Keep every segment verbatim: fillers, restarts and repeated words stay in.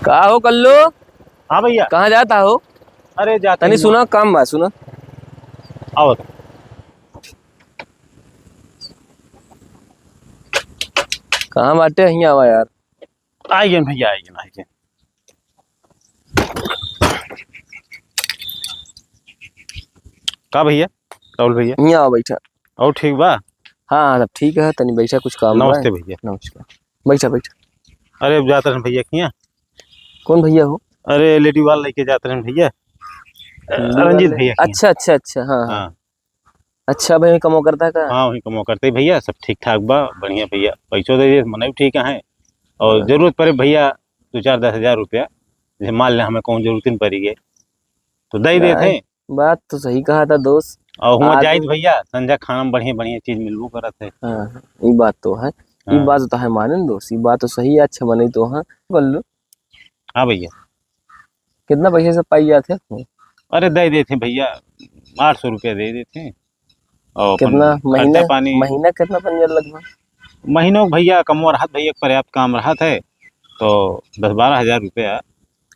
का हो कल्लू? हाँ भैया। कहाँ जाता हो? अरे जाता तनी ही सुना, काम बा, सुना। आवत। कहाँ बाटे? हियाँ आवा यार। आइए भैया, आइए, आइए। का भैया, राहुल भैया? हियाँ आवा, बैठा। और ठीक बा? हाँ, हाँ, सब ठीक है। तनी बैठा, कुछ काम बा। नमस्ते भैया। नमस्कार। बैठा, बैठा। अरे, अब जात रहन भैया किहाँ। कौन भैया हो? अरे, लेडी वाला लेके जात रहन भैया। लेडी रंजीत वाले? भैया किहाँ। अच्छा, अच्छा, अच्छा, हाँ, हाँ। हाँ। अच्छा, भाई, वहीं कमवा करता है का? हाँ, वहीं कमवा करते हैं भैया, सब ठीक ठाक बा, बढ़िया भैया, पैसो दे दे, मनई ठीक है। और हाँ। जरूरत पड़े भैया, दो चार दस हजार रुपया, जैसे मान ले हमें कौन जरूरत नहीं पड़ी गई, तो दे देते हैं। बात तो सही कहा था दोस्त। और हुआं आज जाइत भैया, संझा खाना में बढ़िया बढ़िया चीज मिलबो करत है। हाँ, हाँ, ई बात तो है। ई हाँ। बात तो है माने न दोस्त, ई बात तो सही है, अच्छा बने तो हाँ। बोल लो। हाँ भैया। कितना पैसे सब पाई जात है? अरे दे देते हैं भैया, आठ सौ रुपया दे देते हैं। और अपन कितना खर्चा महीना, पानी महीना कितना बन जात लगभग? महीनों का भैया कमवा रहत भैया, पर्याप्त काम रहत है, तो दस बारह हजार रुपया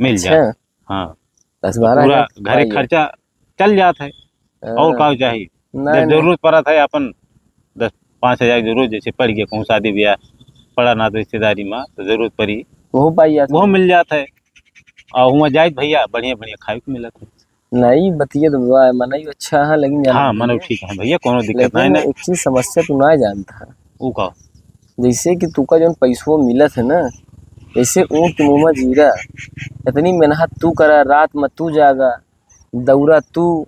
मिल जात। अच्छा। हाँ। दस तो बारह हजार पूरा घरे पाई है। खर्चा चल जात है। हाँ। और का चाही? नहीं, जब नहीं। जरूरत पड़त है, अपन दस पाँच हजार की जरूरत, जैसे पड़ गया कहूँ शादी ब्याह, पड़ा ना तो रिश्तेदारी में, तो जरूरत पड़ी, वो पाई जात वो है। मिल जात है। और हुआं जाइत भैया, बढ़िया बढ़िया खाए को मिलत है। नहीं, बतिया तो बा, मनई अच्छा है, लेकिन जाना हाँ, मनई भैया। ठीक है भैया, कोनो दिक्कत लेकिन नहीं, नहीं। एक चीज समस्या तू ना जानता है। ऊ का? जैसे कि तू का जौन पैसो मिलत है ना, जैसे ऊँट के मुँह में जीरा, इतनी मेहनत तू करा, रात में तू जागा, दौरा तू,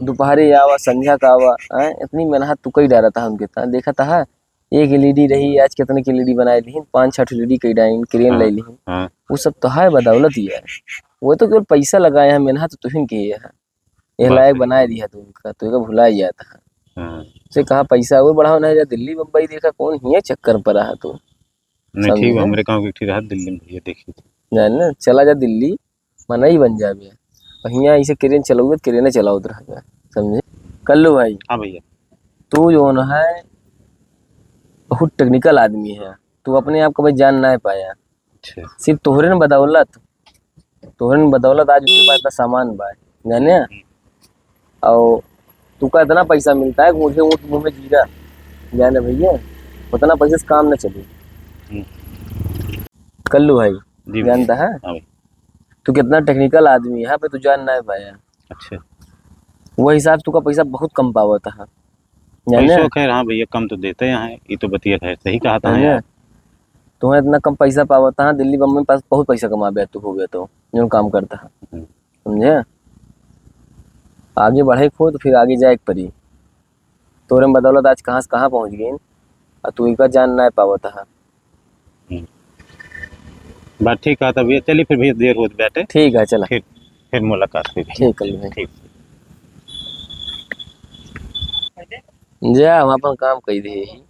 दोपहरे आवा, संझा का आवा, हैं? इतनी मेहनत तू कई डारत है उनके ता, देखत है, एक एलईडी रही, आज कितने की एलईडी बनाए लिहिन, पाँच छह ठो एलईडी कई डाइन, क्रेन हाँ, ले लिहिन। हाँ। वो सब तो है बदौलत ही है। वो तो केवल पैसा लगाए हैं, मेहनत तो तुहिन की है। ये बात लायक सही। बनाए दिया तू उनका, तू एका भुला जाता है। हाँ। से कहा पैसा और बढ़ाओ, नहीं जा दिल्ली बम्बई देखा, कौन हियाँ चक्कर पर रहा तू। नहीं, ठीक समझे? हमरे गाँव के एक ठे रहा दिल्ली में भैया, देखी थी। जान ना, चला जा दिल्ली, मनई बन जाबे। और हियाँ ऐसे क्रेन चलाओगे, क्रेने चलावत रह जा, समझे? कल्लू भाई। हाँ भैया। तू जौन है, बहुत टेक्निकल आदमी है, तू अपने आप को भाई जान ना पाया। अच्छा। सिर्फ तोहरे न बदौलत, तोहरे न बदौलत आज उसके पास इतना सामान बा, जाने? हम्म। और तू का इतना पैसा मिलता है, मुझे ऊँट मुँह में जीरा, जाने भैया, उतना पैसे से काम न चले। हम्म। कल्लू भाई, जी भैया। जानता है? हाँ भाई। तू कितना टेक्निकल आदमी है, यहाँ पे तू जान ना पाया। अच्छा। वो हिसाब से तू का पैसा बहुत कम पावत है, जाने? पैसो खैर, हाँ भैया, कम तो देते हैं, ये तो बतिया खैर सही कहा था है ना? यार। तुम्हें इतना कम पैसा पावत है, दिल्ली बम्बई में पास बहुत पैसा कमा बे तू हो गया तो, जो काम करता है। हम्म। समझे? आगे बढ़े को हो तो फिर आगे जाए के पड़ी। तोरे में बदौलत आज कहाँ से कहाँ पहुँच गई, और तू इनका जान ना पावत है। हम्म। बात ठीक है, तब ये चली फिर भैया, देर होत बाटे। ठीक है, चला। फिर, फिर मुलाकात हुई। ठीक है भाई। ठीक। जा, हम अपन काम कई दे ही।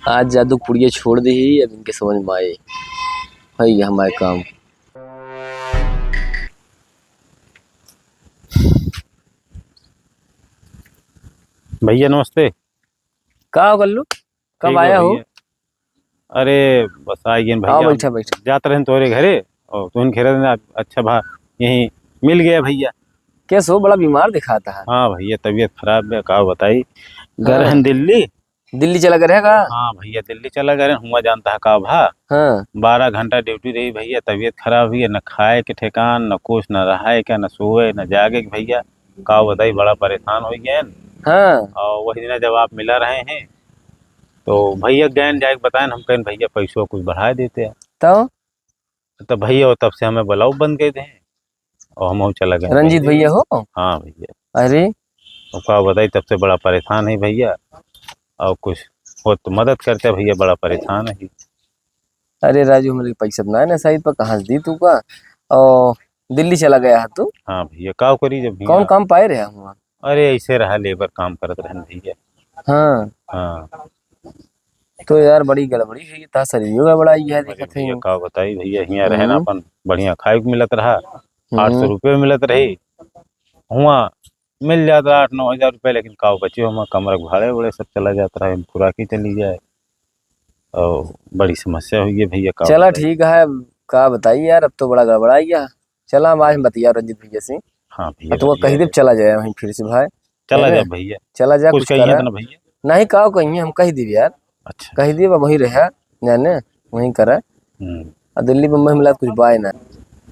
आज जादू पुड़िया छोड़ दे ही, अब इनके समझ में आए। है ये हमारे काम। भैया नमस्ते। का हो कल्लू? कब ठीक हो आया हो? भैया। अरे, बस आ गए भैया। आओ, बैठा, बैठा। जात रहन तोरे घरे और तुहन घेरे रहन, अच्छा भा यहीं मिल गया भैया। कैसे हो, बड़ा बीमार दिखाता है। हाँ भैया, तबीयत खराब है, का बताई। हाँ। गए रहन दिल्ली। दिल्ली चला गए रहे का? हाँ भैया, दिल्ली चला गए रहन, हुआ जानता है का भा। हाँ। बारह घंटा ड्यूटी रही भैया, तबीयत खराब हुई है, न खाए के ठेकान, न कुछ, न रहाए के, न सोए, न जागे के भैया। का बताई, बड़ा परेशान हो गए हैं। हाँ। और वही दिन जब आप मिला रहे हैं, तो भैया गैन जाके बताएन, हम कहन, "भैया, पैसो कुछ बढ़ा देते हैं।" तो? तो भैया, वो तब से हमें बुलाओ बंद कर दे, और हम चला गए रंजीत दिल्ली। भैया हो? हाँ भैया। अरे। तो का बताई, तब से बड़ा परेशान है भैया, और कुछ हो तो मदद करते भैया, बड़ा परेशान है। अरे राजू, हमरे पैसा तो ना है ना साइड पर, कहाँ से दी तू का? और दिल्ली चला गया है तू? हाँ भैया, का करी जब भैया। कौन काम पाए रहे हुआ? अरे, ऐसे रहा, लेबर काम करत रहन भैया। हाँ। हाँ। तो यार, बड़ी गड़बड़ी है, ये ता शरीर गड़बड़ाई है, अरे देखत है भैया, यूं। का बताई भैया, हियाँ रहे ना हम्म। अपन, बढ़िया खाए को मिलत रहा, हम्म। आठ सौ रुपये मिलत रही, हुआ मिल जात रहा आठ नौ हजार रुपये, लेकिन का बचे, हम कमरा के भाड़े उड़े सब चला जात रहा, खुराकी चली जाए, और बड़ी समस्या हुई है भैया, का चला बताई। ठीक है, का बताई यार, अब तो बड़ा गड़बड़ा गया। चला, हम आज हम बतिया रंजीत भैया से। हाँ भैया, अब तो वो कही दे, चला जाए वहीं फिर से भाई। चला जाए भैया। चला जाए, कुछ कहिए करा। ना भैया। नहीं, का कहिए, हम कह देब यार। अच्छा। कह देब, अब वहीं रहे, जाने, वहीं करा। हम्म। आ दिल्ली बम्बई में मिला कुछ बाय ना।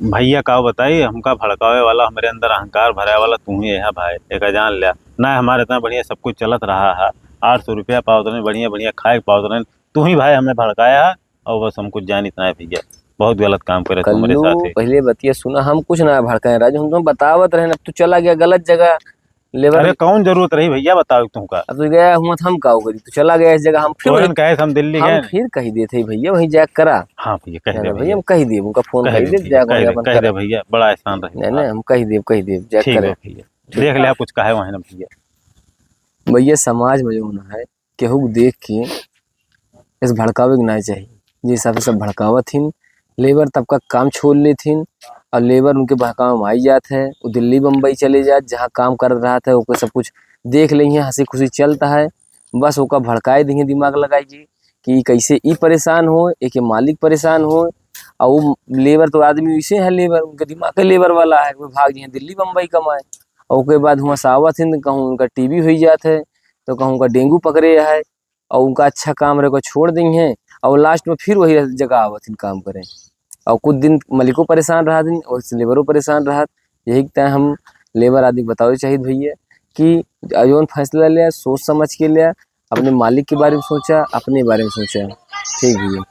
भैया, का बताई, हमका भड़कावे वाला, हमरे अंदर अहंकार भरावे वाला तू ही है भाई, एका जान लिया। ना हमारे इतना बढ़िया सब कुछ चलत रहा है, आठ सौ रुपया पावत रहे, बढ़िया बढ़िया खाए के पावत रहे, तू ही भाई हमें भड़काया है। और बस हम कुछ जानी इतना है भैया, बहुत गलत काम करे तू हमरे कल्लू, साथ है। पहले बतिया सुना, हम कुछ ना भड़काए राजू, हम तुम्हें बतावत रहे, अब तू चला गया गलत जगह। लेबर अरे कौन जरूरत रही भैया बताओ तुमका? अब तू गया हुआ था, हम का करी, तू चला गया इस जगह, हम फिर तोरन वही, कहे हम दिल्ली हम गए। फिर कही देते हैं भैया, वहीं जाके करा। हाँ भैया, कह है दे ना भैया, भैया। हम कह देब, उनका फोन कह कही दे, देब, भैया, जाके कह वहीं दे, अपन कह करा। दे भैया, बड़ा एहसान रही। नहीं, नहीं, हम कह देब, कह देब, जाके ठीक करा। है भैया, ठीक देख है। ले कुछ कहे वहीं ना भैया। भैया, समाज में जो होना है, केहू के देख के इस भड़कावे के ना चाहिए। जिस हिसाब से सब भड़कावत हिन, लेबर तबका काम छोड़ लेत हिन और लेबर उनके बहकावे में आई जात है। वो दिल्ली बम्बई चले जात, जहाँ काम करत रहत है, ओके सब कुछ देख लेइहें, हँसी खुशी चलत है, बस ओका भड़काए दिहे दिमाग लगाई जी कि ई कैसे ई परेशान हो, एके मालिक परेशान हो। और वो लेबर तो आदमी वैसे है, लेबर उनके दिमाग के लेबर वाला है, वो भाग जाए दिल्ली बम्बई कमाए। और ओके बाद हुआँ से आवत हिन, कहूँ उनका टीबी हुई जात है, तो कहूँ उनका डेंगू पकड़े है, और उनका अच्छा काम रहे, ओका छोड़ देइहें, और लास्ट में फिर वही जगह आवत हिन काम करें। और कुछ दिन मलिको परेशान रहत हिन और लेबरो परेशान रहत। यही तय हम लेबर आदमी के बतावे चाहिए भैया कि जौन फैसला ले, सोच समझ के ले, अपने मालिक के बारे में सोचा, अपने बारे में सोचा। ठीक भैया।